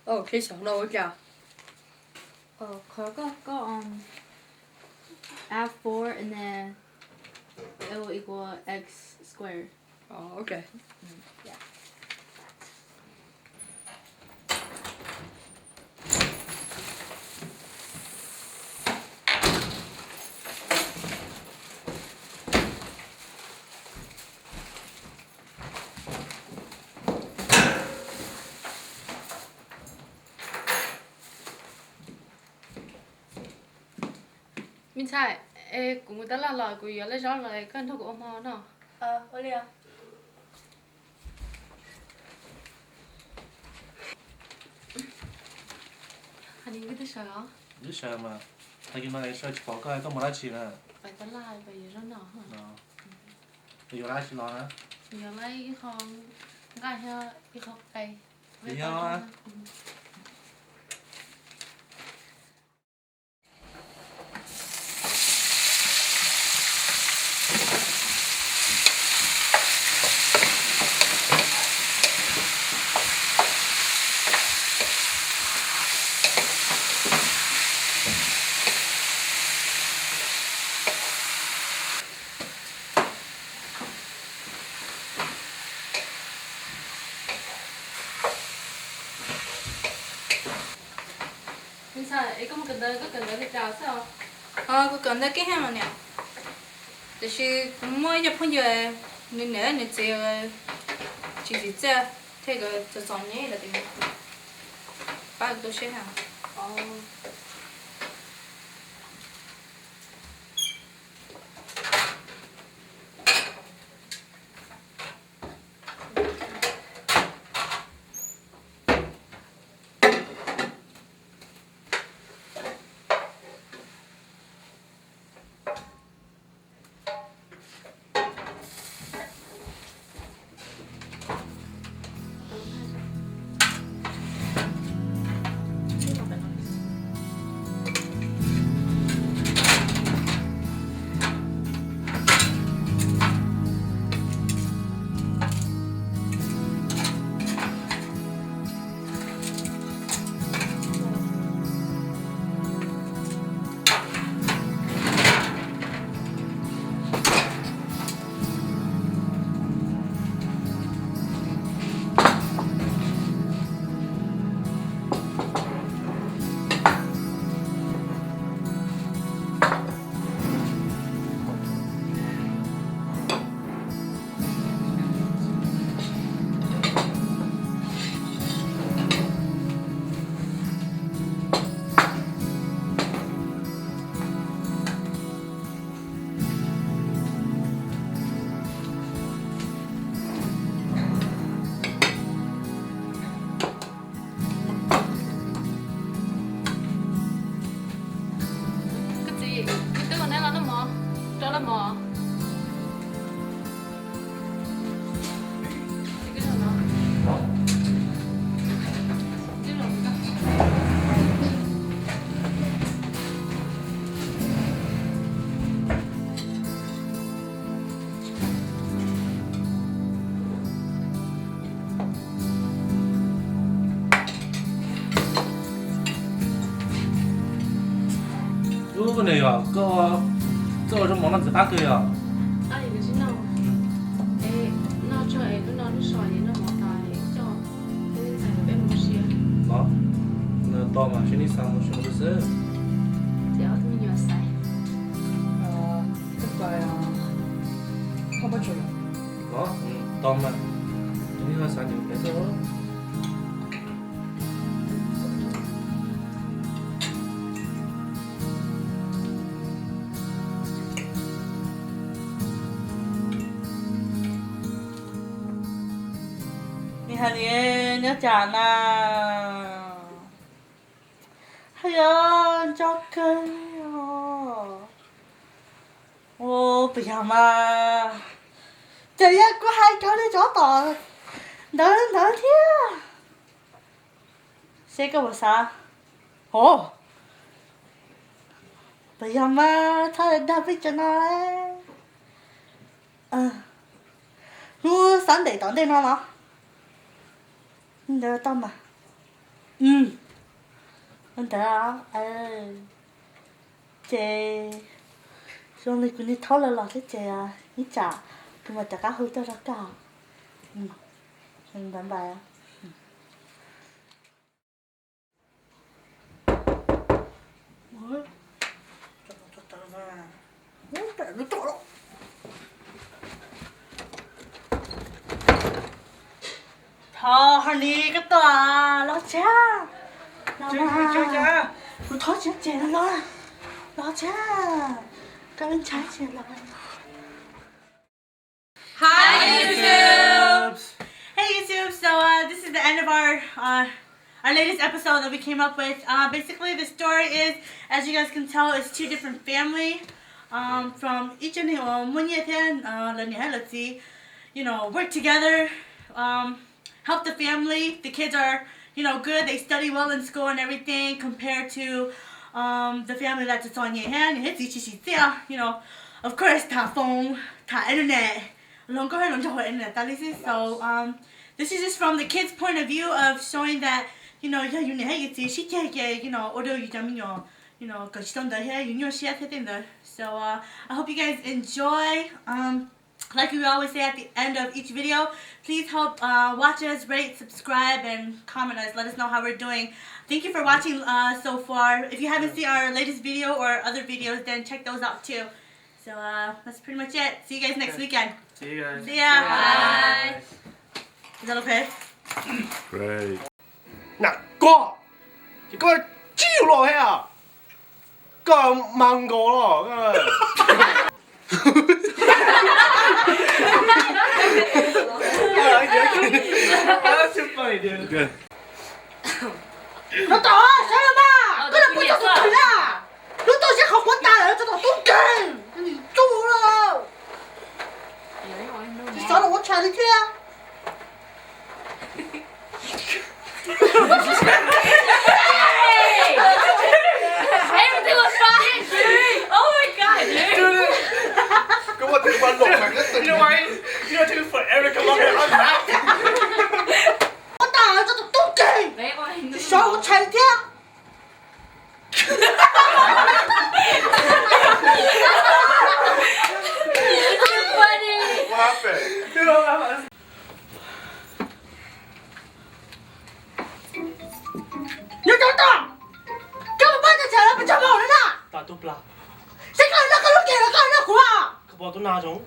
Ov, qhib xyov no ua cas? Ov, qhov koj, koj, um, add four and then it will equal x squared. Ov, ok. Yeah. Me ntxhais, es kuv mus tab laj los kuv yuav laj zaub los koj nrog kuv ua hmo no. Ua li. Twb sawv mas, tag kis no sawv tsis pom koj, koj mus dab tsi na? Yuav dab tsi los na? Yuav ib qho nqaij thiab ib qho qe. Yog. Me ntxhais, es koj mus kawm ntawv, koj kawm ntawv li cas xwb os? Kuv kawm ntawv keb haj mas niam. Tiam sis kuv muaj ib co phooj ywg, nws niam nws txiv tsis txim txiaj, thiaj txom txom nyem lawm tias pab tu siab hab. Koj txiv, twb ua neb los noj mov, rau los mov. Ub, nws yog koj, koj ua zaub mov noj ntxim qab kawg yog? Los, nws tau mas, seb neb xav mus seb mus xwb. Los, tau mas, seb neb xav mus pem xwb. Nws hais li nyob cas na? Hais yog nco kawg os. Ua, puas yog mas? Ces yog kuv hais cov li cov tom ntawd ntawd thiab. Seb koj puas xav. Hov, puas yog mas, txhob dag peb cov no. Hnub Sunday tom ntej no los? Ntawd tau mas. Ua ntawd ces zoo li kuv niag thaub los los thiab ces ib tsam kuv mam rov qab hu tuaj rau koj. Bye bye. Thov Honey, koj tuaj los tshab. Los mas. Kuv thov tsis tseg los, los tshab. Koj ntshai tsis los. Hi YouTube! Hey YouTube! So uh, this is the end of our uh, our latest episode that we came up with. Uh, basically, the story is, as you guys can tell, it's two different family um, from each and uh, muaj nyiaj thiab uh, lawv niam thiab lawv txiv, you know, work together, um, help the family. The kids are, you know, good. They study well in school and everything compared to um, the family that txom nyem thiab niam thiab txiv tsis tsim txiaj, you know, of course, tham phone, tham internet, los nkauj thiab los nraug hauv internet tas li xwb. So um, this is just from the kids' point of view of showing that, you know, yog yus niam thiab yus txiv sib ceg ces, you know, ua rau yus cov me nyuam, you know, kawm tsis tau ntawv thiab yus nyuaj siab thiab tej ntawd. So uh, I hope you guys enjoy. Um, like we always say at the end of each video, please help uh, watch us, rate, subscribe, and comment us. Let us know how we're doing. Thank you for watching uh, so far. If you haven't seen our latest video or other videos, then check those out too. So uh, that's pretty much it. See you guys next weekend. See you guys. See ya. Bye. Is that okay? Great. Nag koj, ces koj tsis los thiab, koj mas nkaus los. Hnub tom sawv los mas, koj los puas txog tus twg na? Hnub tom sawv qhov quav tas lawm, txog tom tub nkeeg, nim tsuj lawm. Tsis sawv los ua tshais li thiab. Everything was fine. Oh my god, dude. Koj muab tus pa los mas koj tus. You know why? You know, it took forever to come up here. I'm back. Quav tas lawm, txog tus tub nkeeg, tsis sawv los ua tshais li thiab. What happened? Nyob rau tod, koj puas pab tag tsam lawv pes tsawg hmo no na? Seb koj noj koj lub cev los koj noj kuv. Koj puas tub nag zoo?